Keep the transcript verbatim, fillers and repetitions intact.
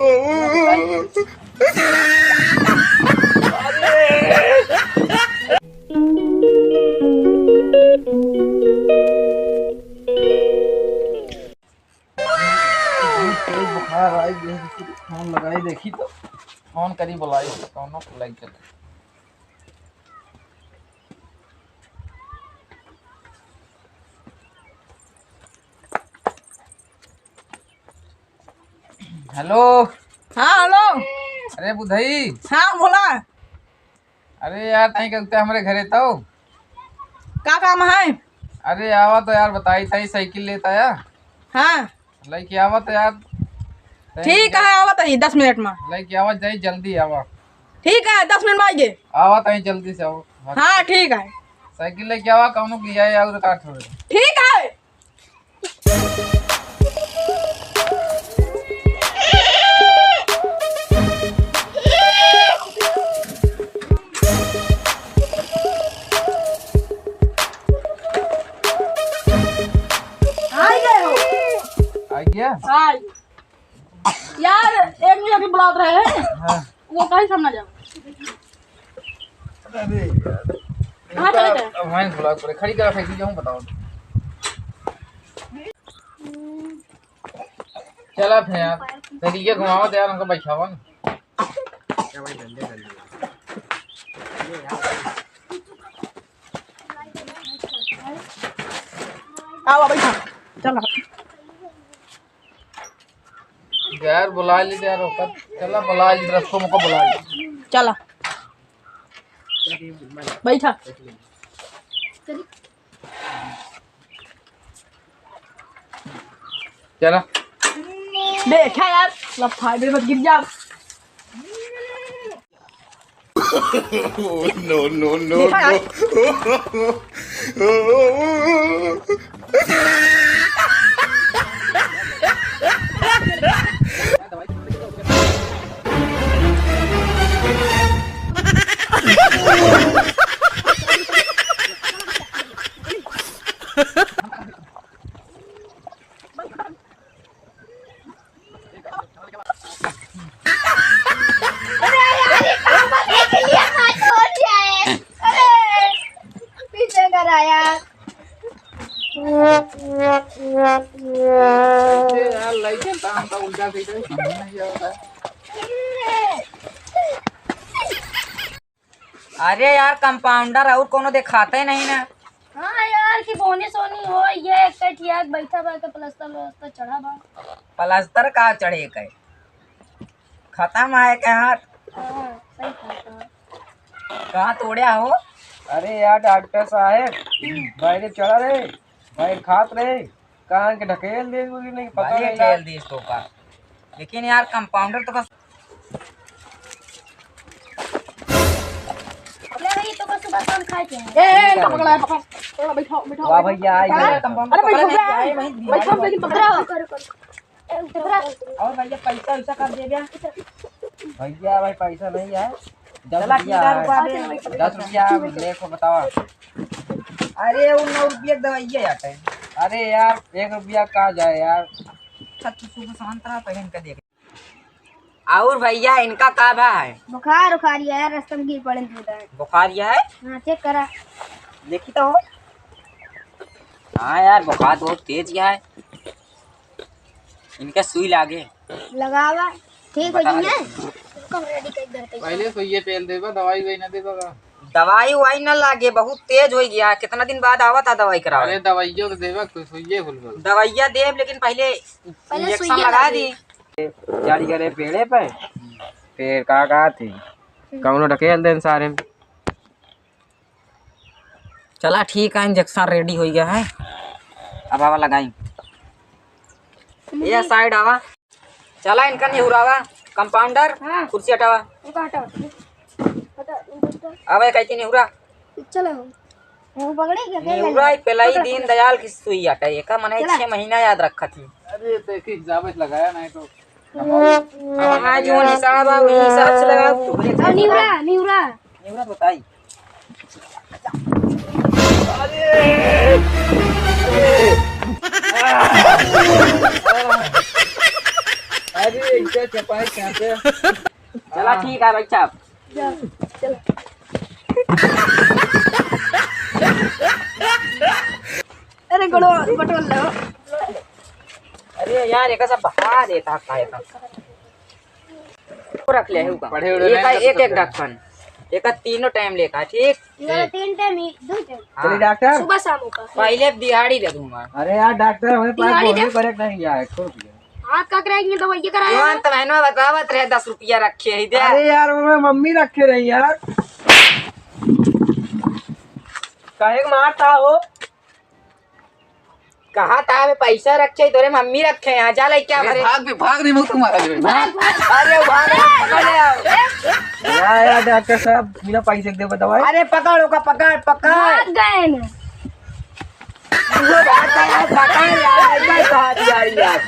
बहुत तेज बुखार आई है, फोन लगाई देखी तो, फोन करी बुलाई तो कौनो लग चले। हेलो। हाँ, हेलो। अरे बुधई। हाँ, बोला। अरे यार, तई कब तक हमरे घरे तो? का काम है? अरे आवा तो यार, बताई तई साइकिल लेता आया। हाँ। लेके आवा तो यार। तई ठीक है, आवा तई दस मिनट में। लेके आवा, जाई जल्दी आवा। ठीक है, दस मिनट में आइए। आवा तई जल्दी से आवा। हाँ, ठीक है। साइकिल लेके आवा, कौनो की आए और का छोड़े। ठीक है। आ गए हो? आ गया? हाँ। यार, एक मिनट अभी बुलावत रहे हैं। हाँ। वो कहीं समझ जाओ। अरे यार। कहाँ चले गए? अब हाँ, बुला के खड़ी करा फेंकी जाऊँ, बताओ। चला फिर यार, तरीके घुमावत यार, उनको बैठावा ना। आओ, बैठा। चला। यार, बुला ली यार, ओकर। चला, बुला ली, रस्तो में को बुला ली। चला। बैठा। चला। देखा यार, लफाड़े मत गिर जा। No, no, no, देखा यार। No। अरे यार, ये कहाँ पर देख लिया? हाथ छोड़ दिया है। अरे, पीछे कर आया। कैसे यार, लइके काम का उल्टा सीधा ही समझ में नहीं आता है। अरे यार, कंपाउंडर और कोनो देखाते नहीं ना। हाँ यार, कि बोनी सोनी हो, ये एक ठिया बैठा बा के प्लास्टर व्लास्टर चढ़ा बा। प्लास्टर का चढ़े के? खत्म है के हाथ? हाँ, सही कहा। कहाँ तोड़्या हो? अरे यार, डॉक्टर साहेब, बाहरे चढ़ा रहे, बाहरे खात रहे, कहाँ के ढकेल दे, मुझे नहीं पता भले नहीं खेल यार। दीस तो का, लेकिन यार, कंपाउंडर तो बस। अरे, ये तो बस सुबह शाम खाए के हैं। ए, ए, इनका पकड़ा है, पकड़, पकड़, बैठाओ, बैठाओ, वाह बैठाओ। भैया, आई अरे, गए। कंपाउंडर बैठो, पकड़ने बैठो। आए, वहीं बैठो, दीवार बैठो, पकड़ो। ए, उतरा। और भैया, पैसा वैसा कर दे भैया। भैया, भाई, पैसा नहीं है। दस चला, रुपया कितना है। रुपया दे? दस रुपया ले को बताओ। अरे, वो नौ रुपया के दवाइया जाते हैं। अरे यार, एक रुपया का जाए यार। अच्छा, तू सुबह शांत रहा, पहले इनका देख। और भैया, इनका का भा है? बुखार उखार है यार, रास्ते में गिर पड़े तो उधर। बुखार यह है? हाँ, चेक करा। देखी तो हो। हाँ यार, बुखार बहुत तेज यह है। इनका सुई लागे। लगावा, ठीक हो बता जाइए। रहे। पहले सुइये पेल देबा, दवाई वही ना देबा का? दवाई वाई ना लागे, बहुत तेज हो गया। कितना दिन बाद आवा था दवाई करावे? अरे दवाइयों तो देबा, कोई सुइये भूल गल। दवाइया देब, लेकिन पहले पहले इंजेक्शन सुइया लगा लगे। दी। चढ़ गए पेड़े पे, फिर का कहा थी, कौनो ढकेल देन सारे में। चला ठीक है, इंजेक्शन रेडी हो गया है, अब आवा लगाई। ये साइड आवा, चला इनका निहुरावा। कंपाउंडर, हाँ। कुर्सी हटावा। इनका हटाओ। हटा, इनका हटाओ। अबे कहती निहुरा। चलो। वो पकड़े क्या? क्या निहुरा पहला ही पकड़, दीन पकड़। दयाल की सुई आटा, एका मने चला। छह महीना याद रखा थी। अरे, तो एक ही हिसाब से लगाया, नहीं तो हाँ, जो हिसाब है, वही हिसाब से लगाओ। और निहुरा, निहुरा। निहुरा बताई। अरे, इधर चपाई कहाँ पे? चला, ठीक है भाई साहब। अरे, गोड़ो बटोर लो। अरे यार, एका सब बहा देता, का एका। रख ले, हुका। पढ़े उड़े एक, नहीं, एक, एक ढक्कन। एका तीनों टाइम लेखा, ठीक? ये वाला तीन टाइम ही, दो टाइम। हाँ। चलिए डॉक्टर। सुबह शाम का। पहले दिहाड़ी दे दूंगा। अरे यार डॉक्टर, हमारे पास दिहाड़ी दे। बोलने करे नहीं यार, छोड़ दिया। हाथ का कराएंगे, दवाई कराएंगे। जवान तो बहनवा बतावत रहे, दस रुपया रखे ही दे। अरे यार, वो मैं मम्मी रखे रही यार। काहे के मारता हो? कहा था बे, पैसा रखे, तोरे मम्मी रखे हैं, जा ले क्या अरे भरे? भाग बे, भाग नहीं, मुझको मारा बे। भाग। अरे भाग, पकड़ ले आओ। यार, यार, डॉक्टर साहब, बिना पैसे के दे बताओ। अरे पकड़ ओका, पकड़, पकड़। भाग गए ना। वो भाग गया, पकड़ यार, ऐसा कहा दिया यार।